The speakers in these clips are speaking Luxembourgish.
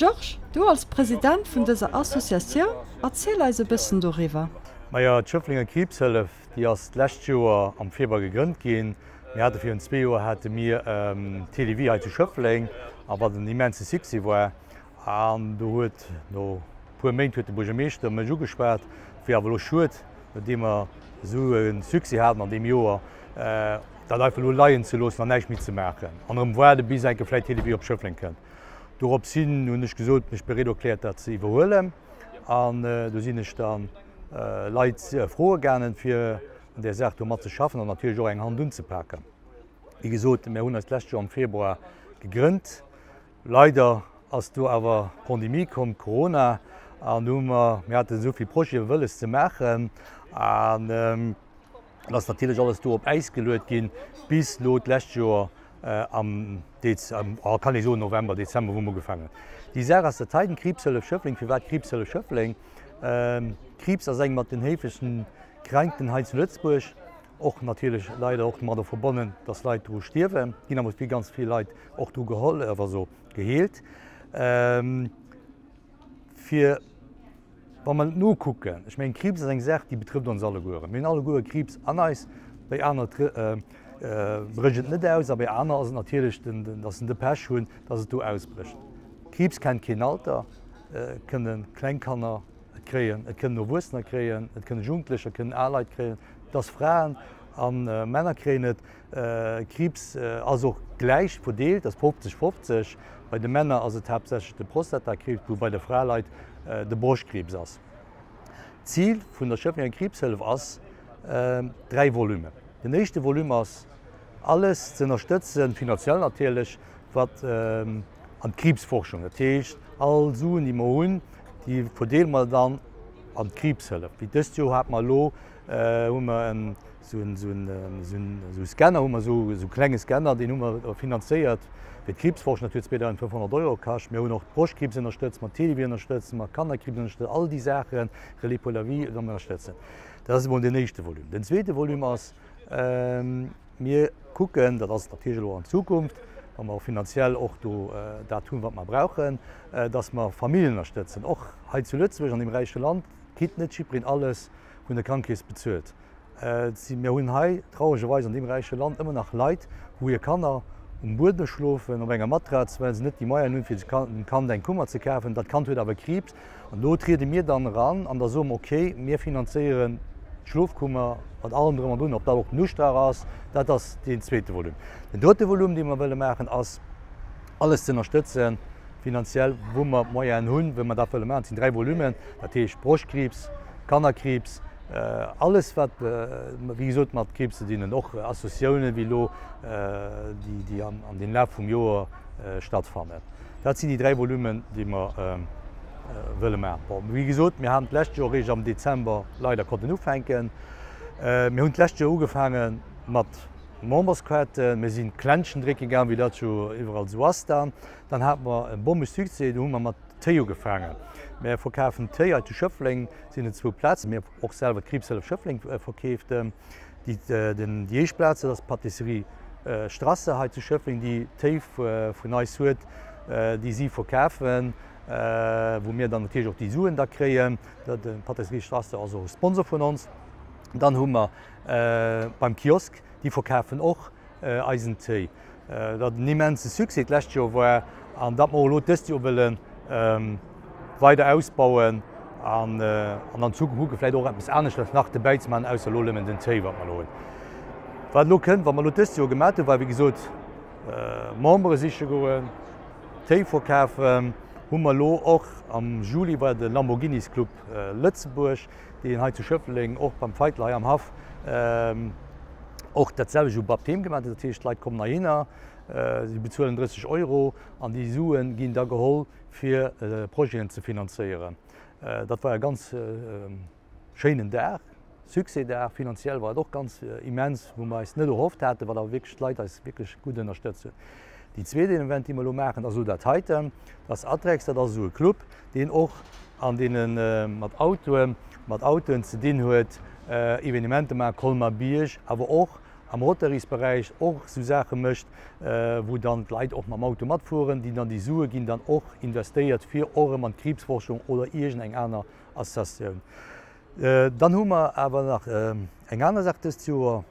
Georges, du als President vun dëser Associatioun, erziel eis e bëssen doriwwer. Majo, d'Schëfflenger Kriibshëllef, déi ass d'lescht Joer am Februar gegrënnt ginn. Mir hate virun zwee Joer hate mir Télévie hei zu Schëffleng, a wat en immense Succès war. An do huet no e puer Méint huet de Buergermeeschter mech ugeschwat, et wier awer elo schued, nodeem mer esou e Succès haten an deem Joer, dat einfach elo leien ze loossen an näischt méi ze maachen an erëm waarde bis eng Kéier vläicht Télévie op Schëffleng kënnt. Dorops hin hunn ech gesot, mech bereet erkläert dat ze iwwerhuelen an do sinn ech dann Leit froe gaangen, fir un där Saach do mat ze schaffen an natierlech och eng Hand unzepaken. Wéi gesot, mir hunn eis d'lescht Joer am Februar gegrënnt. Leider ass do awer d'Pandemie komm, Corona, an do hu mer, mir haten esou vill Projete wëlles ze maachen an et ass natierlech alles do op Äis geluet ginn, bis elo d'lescht Joer am Dez, kann ee soen November, Dezember, wou mer ugefaangen hunn. Déi Saach ass dat heiten, Kriibshëllef Schëffleng. Firwat Kriibshëllef Schëffleng? Kriibs ass eng mat den héifegsten Krankten hei zu Lëtzebuerg, och natierlech leider och domadder verbonnen, dass Leit dru stierwen. Et ginn awer vill, ganz vill Leit och dru geholl, also geheelt. Fir wa mer nokucken, ech mengen Kriibs ass eng Saach, déi betrëfft ons allegueren. Mir hunn alleguere Kriibs an eis, bei aner brécht et net aus a bei aner ass et natierlech, dass se de Pech hunn, dass et do ausbrécht. Kriibs kennt keen Alter, et kënne kleng Kanner et kréien, et kënnen Erwuessener kréien, et kënne Jugendlecher, et kënnen al Leit kréien, et ass Fraen a Männer kréien et. Kriibs ass och gläich verdeelt, ass 50, 50. Bei de Männer ass et haaptsächlech de Prostatakriibs, wou bei de Fraleit de Broschtkriibs ass. D'Zil vun der Schëfflenger Kriibshëllef ass 3 Volumen. Den éischte Volume ass alles ze ënnerstëtzen, finanziell natierlech, wat an d'Kriibsforschung, dat heescht all Suen déi mer hunn, déi verdeele mer dann an d'Kriibshëllef. Wéi dëst Joer hate mer elo, hu mer en esou en esou en esou en esou Scanner, hu mer esou esou klenge Scanner, deen hu mer finanzéiert fir d'Kriibsforschung, dat huet 2.500 Euro kascht. Mir hunn och d'Broschtkriibs ënnerstëtzt, mer d'Télévie ënnerstëtzen, mer Kannerkriibs ënnerstëtzen, all déi Saachen, Relais pour la vie, wëlle mer ënnerstëtzen. Dat ass emol deen éischte Volume. Den zweete Volume ass, Mir kucken, dat ass natierlech elo an Zukunft, wa mer och finanziell och do dat hunn, wat mer brauchen, dass mer Familljen ënnerstëtzen. Och hei zu Lëtzebuerg, an deem räiche Land, kritt net jiddwereen alles vun der Krankekeess bezuelt. Mir hunn hei trauregerweis an deem räiche Land ëmmer nach Leit, wou hir Kanner um Buedem schlofen, op enger Matratz, well se net déi Moyenen hunn, fir dem Kand eng Kummer ze kafen. Dat Kand huet awer Kriibs. An do triede mir dann eran an da soe mer, okay, mir finanzéieren d'Schlofkummer mat allem drëm an drun, ob dat och den Ustrach ass, dat ass deen zweete Volume. Den drëtte Volume, dee mer wëlle maachen, ass alles ze ënnerstëtzen finanziell, wou mer d'Moyenen hunn, wou mer dat wëlle maachen. Et sinn 3 Volumen, dat heescht Broschtkriibs, Kannerkriibs, alles wat wéi gesot mat Kriibs ze dinn huet, och Associatiounen wéi elo déi, déi an deem Laf vum Joer stattfannen. Dat sinn déi 3 Volumen, déi mer wëlle maachen. Bon, wéi gesot, mir haben d'lescht Joer eréischt am Dezember leider konnten ufänken. Mir hunn d'lescht Joer ugefaange mat Memberskaarten. Mir sinn Kländchen drécke gaangen, wéi dat jo iwwerall esou ass dann. Dann hate mer e bommeg Succès, do hu mer mat Téi ugefaangen. Mir verkafen Téi hei zu Schëffleng, sinn et zwou Plazen. Mir och selwer d'Kriibshëllef Schëffleng verkeeft. Déi déi éischt Plaz, dat ass d'Patisserie Strasser hei zu Schëffleng, déi Téi vun eis huet, déi si verkafen, wou mir dann natierlech och déi Suen da kréien. D'Patisserie Strasser ass och e Sponsor vun ons. Dann hu mer beim Kiosk, déi verkafen och eisen Téi. Dat en immense Succès d'lescht Joer war an dat mer och elo dëst Joer wëlle weider ausbauen an an Zukunft kucke vläicht och eppes aneschters nach dobäi ze maachen, ausser elo nëmmen den Téi, wat mer elo hunn. Wat elo kënnt, wat mer elo dëst Joer gemaat hunn, war wéi gesot Membere siche goen, Téi verkafen. Hu mer elo och am Juli war de Lamborghinis Club Lëtzebuerg, deen hei zu Schëffleng och beim Feitler hei am Haff och dat selwecht u Baptême gemaach huet. Dat heescht, d'Leit kommen heihinner, si bezuelen 30 Euro an déi Sue ginn da geholl fir Projeten ze finanzéieren. Dat war e ganz schéinen Dag, Succès-Dag. Finanziell war et och ganz immens, wou mer eis net erhofft haten, well awer wierklech d'Leit eis wierklech gutt ënnerstëtzt hunn. Déi zweet Event, déi mer elo maachen, ass elo dat heiten, dat ass Atrex, dat ass esou e Club, deen och an deene mat Autoen, mat Autoen ze dinn huet, Evenementer maachen, Colmar-Bierg, awer och. am Rotarysberäich och esou Saache mécht, wou dann d'Leit och mam Auto matfueren, déi dann déi Sue ginn dann och investéiert fir och erëm an d'Kriibsforschung oder iergend eng aner Associatioun. Dann hu mer awer nach eng aner Saach dëst Joer,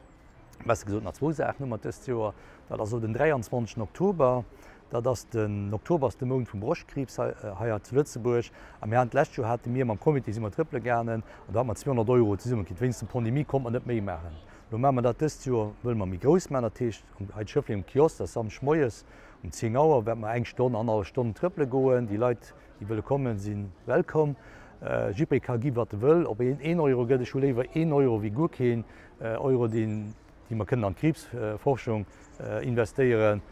besser gesot nach zwou Saachen hu mer dëst Joer. Dat ass elo den 23 Oktober. Dat ass den Oktober ass de Mount vum Broschtkriibs hei hei zu Lëtzebuerg. A mir haten d'lescht Joer hate mir mam Comité si mer trëppele gaangen an do hate mer 200 Euro zesumme kritt. Wéinst dem Pandemie konnt mer net méi maachen. Elo maache mer dat dëst Joer, wëlle mer méi grouss maachen. Dat heescht hei zu Schëffleng um Kiosk, dat ass Samschdeg moies um 10 Auer, wäerte mer eng Stonn, annerhallef Stonn trëppele goen. Déi Leit, déi wëlle kommen, si wellkomm. Jiddweree ka gi wat e wëll, ob een een Euro gëtt. Ech hu léiwer een Euro wéi guer keen Euro, deen déi mer kënnen an d'Kriibsforschung investéieren.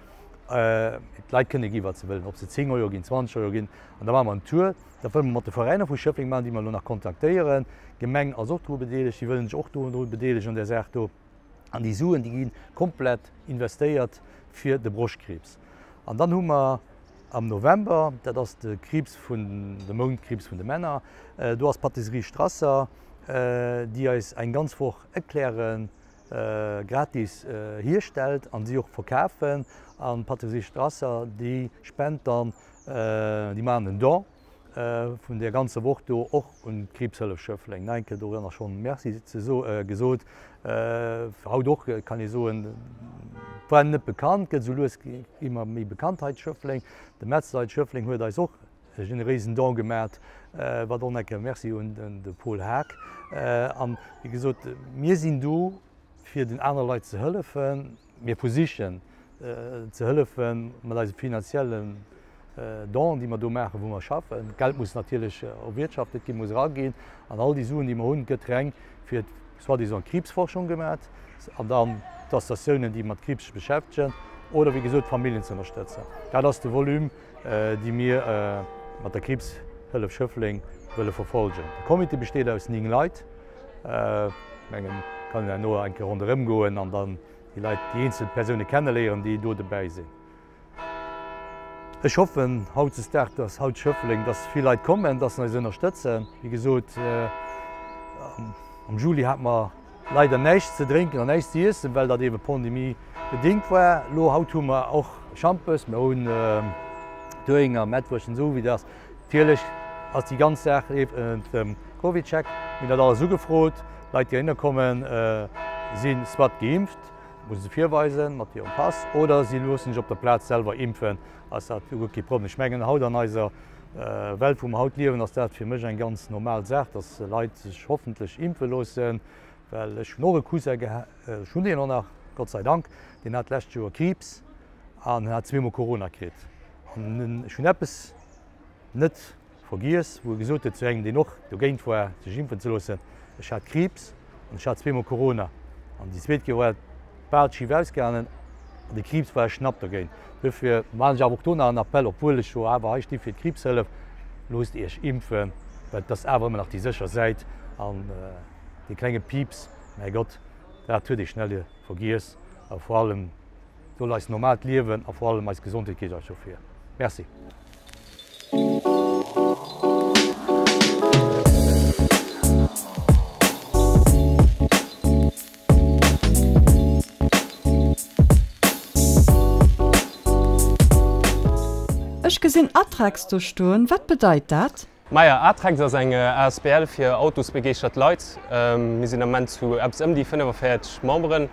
D'Leit kënne gi wat se wëllen, ob se 10 Euro ginn, 20 Euro ginn. An da maache mer en Tour. Dat wëlle mer mat de Veräiner vu Schëffleng maachen, déi mer elo nach kontaktéieren. D'Gemeng ass och dru bedeelegt, déi wëllen sech och dru bedeelegen un där Saach do. An déi Suen, déi gi komplett investéiert fir de Broschtkriibs. An dann hu mer am November, dat ass de Kriibs vun, de Mount Kriibs vun de Männer, do ass d'Patisserie Strasser, déi eis eng ganz Woch Eclairen gratis hierstellt an si och verkafen. An d'Patisserie Strasser, déi spent dann, déi maachen en Don vun där ganzer Woch do och un d'Kriibshëllef Schëffleng. Nach eng Kéier dorënner schonn Merci ze gesot. Haut och kann ee soen, war net bekannt, gëtt esou lues ëmmer méi bekannt hei zu Schëffleng. De Metzler hei zu Schëffleng huet eis och e generéisen Don gemat, wat och enke Merci un de Paul Haag. An wéi gesot, mir sinn do fir den aner Leit ze hëllefen. Mir versichen ze hëllefe mat eise finanziellen Don, déi mer do maachen, wou mer schaffen. D'Geld muss natierlech erwirtschaftet ginn, muss eraginn. An all déi Suen, déi mer hunn, gëtt reng fir soi-disant Kriibsforschung gemat an dann d'Associatiounen, déi mat Kriibs sech beschäftegen oder wéi gesot d'Familljen ze ënnerstëtzen. Dat ass de Volume. déi mir mat der Kriibshëllef Schëffleng wëlle verfolgen. De Comité besteet aus 9 Leit. Ech mengen, kann een herno eng Kéier ronderëm goen an dann déi Leit, déi eenzel Persoune kenneléieren, déi do dobäi sinn. Ech hoffen hautdesdaags, dass haut Schëffleng, dass vill Leit kommen, dass se eis ënnerstëtzen. Wéi gesot, am Juli hate mer Leider näischt ze drénken an näischt ze iessen, well dat eebe Pandemie bedingt war. Lo haut hu mer och Schampes, mer hunn Duenger, Mettwurscht esou wéi dass. Natierlech ass déi ganz Saach leeft ënnert dem Covidcheck. Mir hunn dat alles ugefrot. Leit déi heihinner kommen si soit geimpft, musse se virweisen mat hirem Pass, oder si loossen sech op der Plaz selwer impfen, ass dat guer kee Problem. Ech mengen haut an eiser Welt wou mer haut liewen ass dat fir mech eng ganz normal Saach, dass Leit sech hoffentlech impfe loossen, well ech hunn och e Cousin gehat, ech hunn deen och nach, Gott sei Dank, deen hat d'lescht Joer Kriibs an en hat zweemol Corona kritt. An ech hunn eppes net vergiess, wou e gesot huet zu engem, deen och dogéint war, sech impfen ze loossen, Ech hat Kriibs an ech hat zweemol Corona. An déi zweet Kéier war et bal schif ausgaangen an de Kriibs war e Schnapp dogéint. Duerfir maachen ech awer och do nach en Appell, obwuel ech jo awer hei sti fir d'Kriibshëllef, Loosst Iech impfen, well et ass awer ëmmer nach déi sécher Säit. An dee klenge Piips, mäi Gott, dat huet ee schnell vergiess. A vor allem soll eist normaalt Liewen a vor allem eis Gesondheet geet eis jo vir. Merci. Ech gesinn Atrex do stoen, wat bedeit dat? Maja, Atrex ass eng asbl fir autosbegeeschtert Leit. Mir sinn am Moment zu eppes ëm déi 45 Memberen.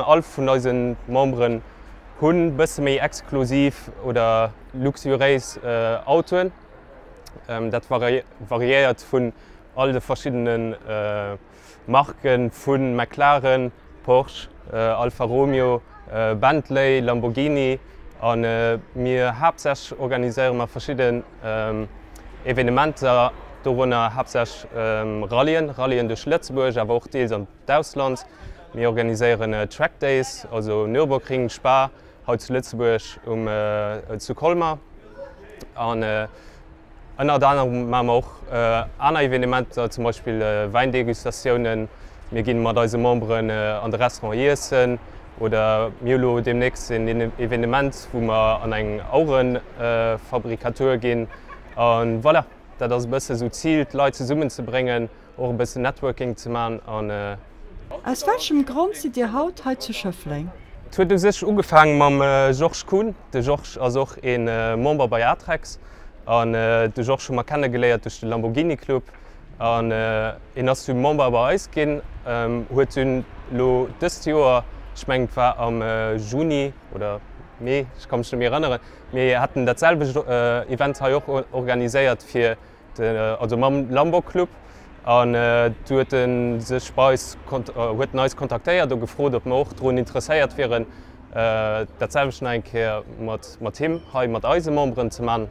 All vun eise Memberen hunn bësse méi exklusiv oder luxuriéis Autoen. Dat variéiert vun all de verschiddene Marken vu McLaren, Porsche, Alfa Romeo, Bentley, Lamborghini a mir haaptsächlech organiséiere mer verschidden Evenementer, dorënner haaptsächlech Rallyen, Rallyen duerch Lëtzebuerg, awer och deels an d'Ausland. Mir organiséieren Track Days, also Nürburgring, Spa, hei zu Lëtzebuerg um zu Colmar an Ënnert anerem maache mer och aner Evenementer, zum Beispill Wäindegustatiounen. Mir gi mat eise Memberen an de Restaurant iessen oder mir hu lo deemnächst een Evenement, wou mer an eng Auerefabrikatur ginn. A voilà, dat ass e bësse sou d'Zil, d'Leit zesummenzebréngen, och e bëssen Networking ze maachen an. Aus welchem Grond sidd Dir haut hei zu Schëffleng? Et huet u sech ugefaang mam Georges Kuhn. De Georges ass och ee Member bei Atrex an de Georges hu mer kennegeléiert duerch de Lamborghini Club an hien ass du Member bei eis ginn, huet dunn elo dëst Joer, ech mengen et war am Juni oder Mee, ech ka mech net méi erënneren, mir haten dat selwecht Event hei och organiséiert fir also mam Lambo Club an du huet en sech bei eis huet en eis kontaktéiert a gefrot ob mer och drun interesséiert wieren dat selwecht nach eng Kéier mat mat him hei mat eise Memberen ze man.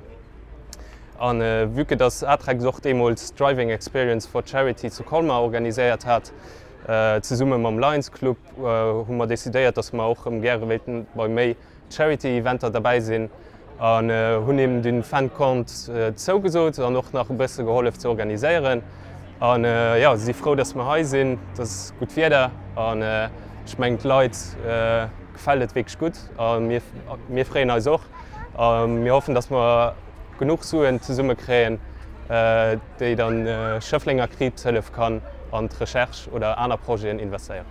An vue que dass Atrex och deemools d'Driving Experience for Charity zu Colmar organiséiert hat zesumme mam Lions Club hu mer decidéiert dass mer och rëm gäre wéilten bei méi Charity Eventer derbäi sinn an hunn him den fin de compte zougesot an och nach e bësse gehollef ze organiséieren. An jo, si frou dass mer hei sinn, et ass gutt Wieder an ech mengen d'Leit gefält et wierklech gutt a mir mir freeën eis och a mir hoffen dass mer genuch Suen zesumme kréien déi dann Schëfflenger Kriibshëllef kann an d'Recherche oder aner Projeten investéieren.